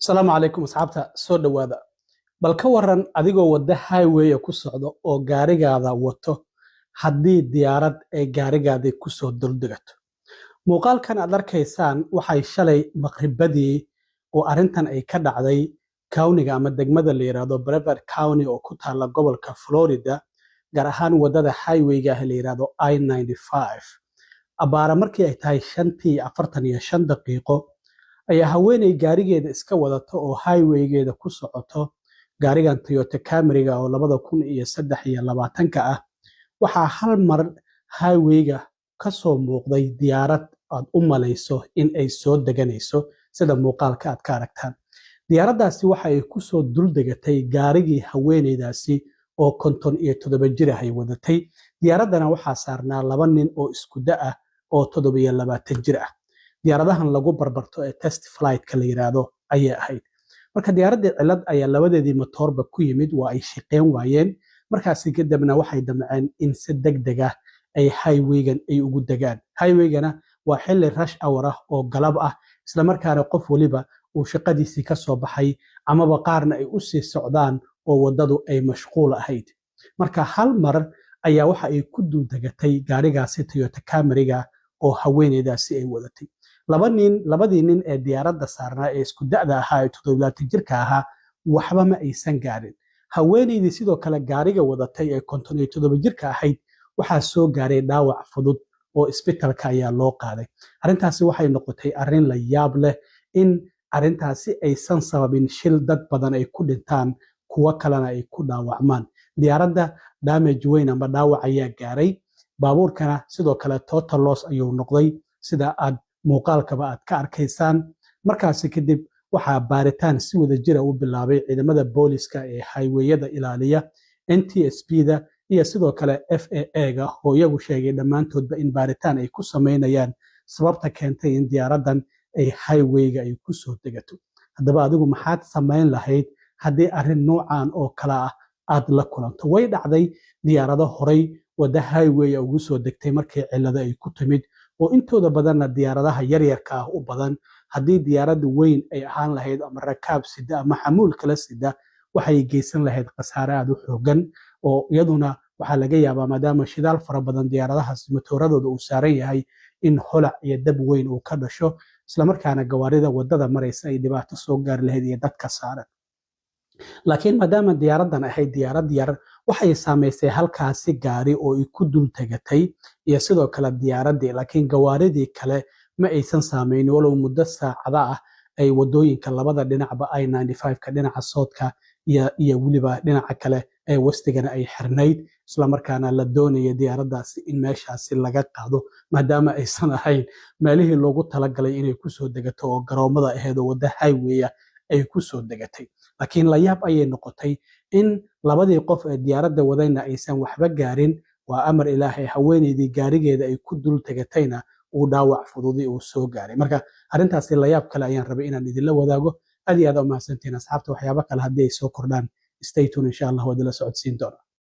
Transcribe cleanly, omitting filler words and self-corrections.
Asalaamu calaykum asxaabta, soo dhowaada. Bal ka waran adigoo wadda highway ku socdo oo gaarigaada wato, haddii diyaarad ay gaarigaadii kusoo duldegato? Muuqaalkan aad arkaysaan waxay shalay maqribadii oo arrintan ay ka dhacday countyga ama degmada la yidhaahdo Brevard County oo ku taalla gobolka Florida, gaar ahaan waddada highwayga ah la yidhaahdo I-95. Abbaara markii ay tahay 5:45 ayaa haweeney gaarigeeda iska wadato oo highwaygeeda ku socoto, gaarigan Toyota Camryga oo 2023-ka ah, waxaa hal mar highwayga ka soo muuqday diyaarad aad u malayso in ay soo deganayso, sida muuqaalka aad ka aragtaan. Diyaaraddaasi waxa ay ku soo duldegatay gaarigii haweeneydaasi oo 57 jir ah ay wadatay. Diyaaraddana waxaa saarnaa laba nin oo isku da ah oo 27 jir ah. Diyaaradahan lagu barbarto ee test flightka la yiraahdo ayay ahayd. Marka diyaaraddii cilad ayaa labadeedii matoorba ku yimid, waa ay shaqeyn waayeen. Markaasi kadibna waxay damceen in si deg deg ah ay highwaygan ay ugu degaan. Highwaygana waa xilli rush hour ah oo galab ah, islamarkaana qof waliba uu shaqadiisii ka soo baxay amaba qaarna ay u sii socdaan oo waddadu ay mashquul ahayd. Marka hal mar ayaa waxa ay ku duldegatay gaarigaasi Toyota Camryga oo haweeneydaasi ay wadatay. Laba nin, labadii nin ee diyaaradda saarnaa ee isku da'da ahaa ee 27 jirka ahaa, waxba ma aysan gaarin. Haweeneydii sidoo kale gaariga wadatay ee 57 jirka ahayd waxaa soo gaaray dhaawac fudud oo isbitalka ayaa loo qaaday. Arrintaasi waxay noqotay arrin la yaab leh, in arrintaasi aysan sababin shil dad badan ay ku dhintaan, kuwo kalena ay ku dhaawacmaan. Diyaaradda damage weyn ama dhaawac ayaa gaaray, baabuurkana sidoo kale total loss ayuu noqday, sida aad muuqaalkaba aad ka arkaysaan. Markaasi kadib waxaa baaritaan si wada jira u bilaabay ciidamada booliska ee highwayada ilaaliya, NTSB da iyo sidoo kale FAA-ga, oo iyagu sheegay dhammaantoodba in baaritaan ay ku samaynayaan sababta keentay in diyaaraddan ay highwayga ay ku soo degato. Haddaba adigu maxaad samayn lahayd haddii arrin noocan oo kale ah aad la kulanto? Way dhacday diyaarado horay wadda highway ugu soo degtay markii cillado ay ku timid, oo intooda badanna diyaaradaha yaryarka ah u badan. Haddii diyaarad weyn ay ahaan lahayd ama rakaab sida ama xamuul kala sida, waxay geysan lahayd khasaare aad u xoogan, oo iyaduna waxaa laga yaabaa, maadaama shidaal fara badan diyaaradahaas matooradooda uu saaran yahay, in holac iyo dab weyn uu ka dhasho, islamarkaana gawaarida wadada maraysa ay dhibaato soo gaari lahayd iyo dadka saaran. Laakiin maadaama diyaaraddan ahayd diyaarad yar, waxay saamaysay halkaasi gaari oo ay ku dul tegatay iyo sidoo kale diyaaraddii, laakiin gawaaridii kale ma aysan saamayn, walow muddo saacada ah ay wadooyinka labada dhinacba, I-95-ka dhinaca southka iyo weliba dhinaca kale ee westigana, ay xirnayd, islamarkaana la doonaya diyaaraddaasi in meeshaasi laga qaado, maadaama aysan ahayn meelihii loogu talagalay inay kusoo degato oo garoomada ahayd oo wadda highwaya ay kusoo degatay. Laakiin layaab ayay noqotay in labadii qof ee diyaaradda wadayna aysan waxba gaarin, waa amar Ilaahay, haweeneydii gaarigeeda ay ku dul tegatayna uu dhaawac fududi uu soo gaaray. Marka arrintaasi layaab kale ayaan rabay inaan idinla wadaago. Aad iyo aad u mahadsantihiin asxaabta. Waxyaabo kale haddii ay soo kordhaan, stay tuned, insha Allah waa idinla socodsiin doona.